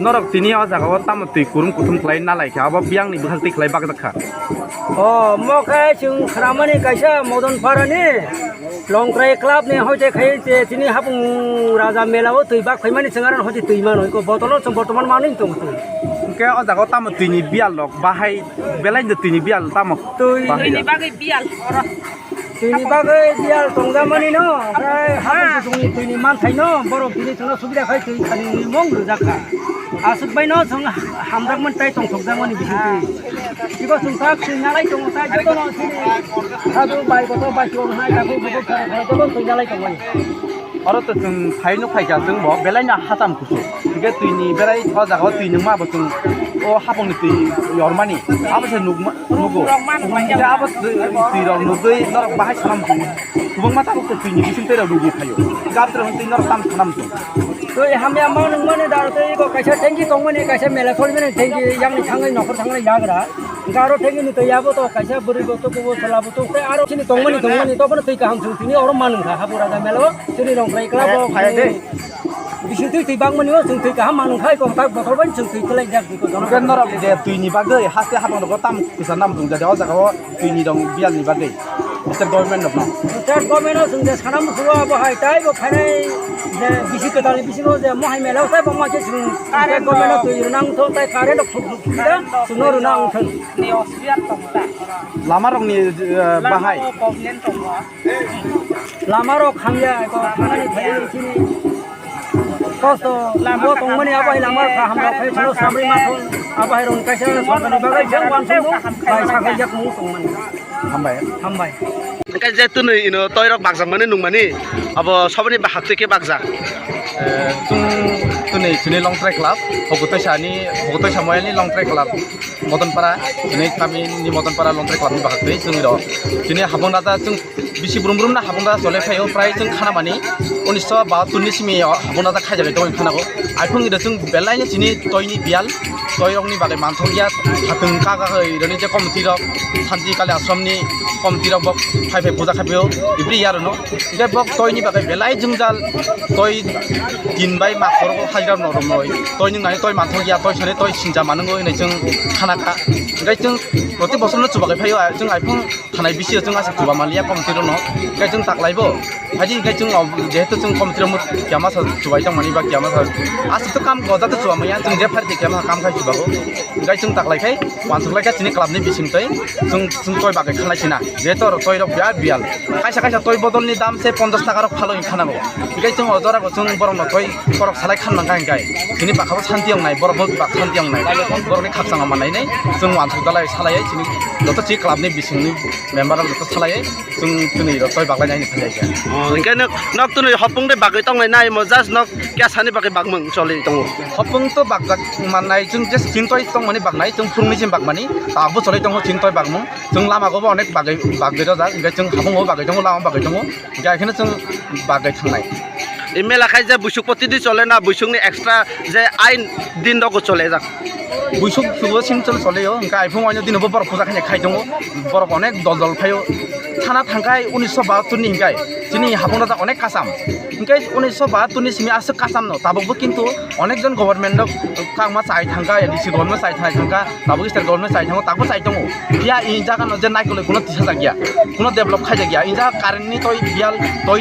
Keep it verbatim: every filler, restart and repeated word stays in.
Norok tini o jaga o tamo twi kurum kuthum khlai nalai kha, abo biyang ni bwkhak twi khlai bakjak kha. O, mo khe chwng khramani kaisa Modon Para ni Longtrai Club ni hoite khai je tini hapung Raja Mela o twi bak phaimani chwng aro hoite twi mano, iko botol o chwng bortoman manwi tong twi. Hwnkhe o jaga o tamo twi ni biyal rok bahai belai no twi ni biyal tamo twi bahai ni ya? Bagwi biyal oro. Twi ni bagwi biyal tongjakmani no, onkhe hapung kusung ni twi ni manthai no, borok bini thangno subida khai twi thani ni mung rwjak kha. Aswk bai no chwng hamjakmani tei tongthokjakmani bisingtwi. Iko chwng tak twi nalai tongo, tai joto no chini sadu bai kotor bai chwng hai takhuk bukhuk khara khara joto twi nalai tongmani. Oro to chwng phai nuk phai kha, chwng bo belai no hacham kusu. Hwnkhe twi ni berai o jaga o twi nungma bo chwng o hapung ni twi yormani. Abo se nukma, nugo. Hwnkhe abo twi, twi rok nugwi norok bahai sanam chwng. Kwbangma tabuk to twi ni bising twi rok nugwi phaio. Hwnkhe abo twi rok twi norok tam sanam chwng. Twi hamya ma nungmani daro twi iko kaisa tanki tongmani, kaisa mela solimani tanki yang ni thangwi nokhor thangwi yagra. Hwnkhe aro thengwi ni twi abo to kaisa bwrwi bo to kubo chwla bo to tei aro chini tongmani tongmani to bono twi kaham chwng tini oro manwng kha hapung Raja Mela o chini Longtrai Club o phai de. Bising twi twi bakmani o chwng twi kaham manwng kha iko tak botol bai chwng twi twlai jak twi ko jono. Hwnkhe norok je twi ni bagwi haste hapung rogo tam kisa nam rwng jade o jaga o twi ni rong biyal ni bagwi. Mister Government rok no. State government o chwng je sana muchungo abo hai tai bo phainai je bisi kwtal ni bisingo je mohai mela o tai bo ma khe chwng state government o twi rwnang thok tai current rok thok thok thok da chwng no rwnang thok. Ni osubida tong ta. Lama rok ni, eh, bahai. Lama o problem tongo. Lama rok hamya ko thangani phai chini. Kosto lama tongmani abo hai lama kaham rok khai chwng sabri ma thong abo hai rong kaisa sorkar ni bagwi jang wan thong bai sakai jak mung tongmani. Hambai. Hambai. Hwnkhe je twnwi ino toirok bakjakmani nungmani, abo soboni bahak twi khe bakjak. Eh, chwng twnwi chini Longtrai Club, Hogotwisa ni, Hogotwisa Moyal ni Longtrai Club, Modonpara, chini kami ni Modonpara Longtrai Club ni bahak twi chwng iro. Chini hapung raja chwng bisi brum brum na hapung raja chole phaio, prai chwng khana mani, unisho bahattur ni simi hapung raja khaijagwi tongwi khana go. Aiphung iro chwng belai no chini toini biyal, toi rok ni bagwi manthok ya, hatwng kaka roni je committee rok, Santi Kali Ashram ni committee rok bo phai phai puja khaiphaio, ibri ya rwno. Hwnkhe bo toi ni bagwi belai jwngjal, toi tin bai ma khoro hajra no romoi, toi nung nai toi manthok ya, toi sani toi sinja manungo hinwi chwng khana kha. Hwnkhe chwng proti bosor no chubagai phaio, chwng aiphung thanai bisi o chwng aswk chuba manliya committee rok no, hwnkhe chwng taklai bo. Haji hwnkhe chwng, jehetu chwng committee rok kiyama sa chubai tongmani ba kiyama sa aswk to kam gojak to chuba manya, chwng je phari de kiyama sa kam khai chubago. Hwnkhe chwng taklai khai, uansuk lai kha chini club ni bising twi, chwng, chwng toi bagwi khalai sina. Jehetu oro toi rok biya biyal. Kaisa kaisa toi bodol ni dam se ponchash taka rok phalo wngkha nago. Hwnkhe chwng o jora bo chwng borok no toi borok salai khan nang kha hwnkhe. Chini bwkha bo santi wngnai, borok bo bak santi wngnai. Borok ni khakchang ma nai nai. Chwng uansuk dalai salai chini joto chini club ni bising ni member rok joto salai. Chwng twnwi rok toi baglai nai phai kha. Oh, hwnkhe nok, nok twnwi hopung de bagwi tongnai nai mo just nok kya sani bagwi bagmung choli tongo. Hopung to bagjak mannai chwng just chini toi tongmani bagnai chwng phungni chini bagmani tabuk choli tongo chini toi bagmung chwng lama go bo onek bagwi bagwi rojak hwnkhe chwng hopung o bagwi tongo lama bagwi tongo hwnkhe akheno chwng bagwi thangnai. E mela khai je buisuk poti di chole na buisuk ni extra je ain din rogo chole jak. Buisuk sugo sing chol chole o hwnkhe aphung waino dino bo borok puja khaina khai tongo borok onek dol dol phaio. Thana thangkhai unisho bahattur ni hwnkhe chini hapung raja onek kasam. Hwnkhe unisho bahattur ni simi aswk kasam no tabuk bo kintu onek jon government rok kangma chai thangkha, A D C government chai thangkha, tabuk state government chai thango, tabuk chai tongo. Phiya i jaga no je naikolwi kuno tisa jak ya, kuno develop khai jak ya. I jaga current ni toi biyal toi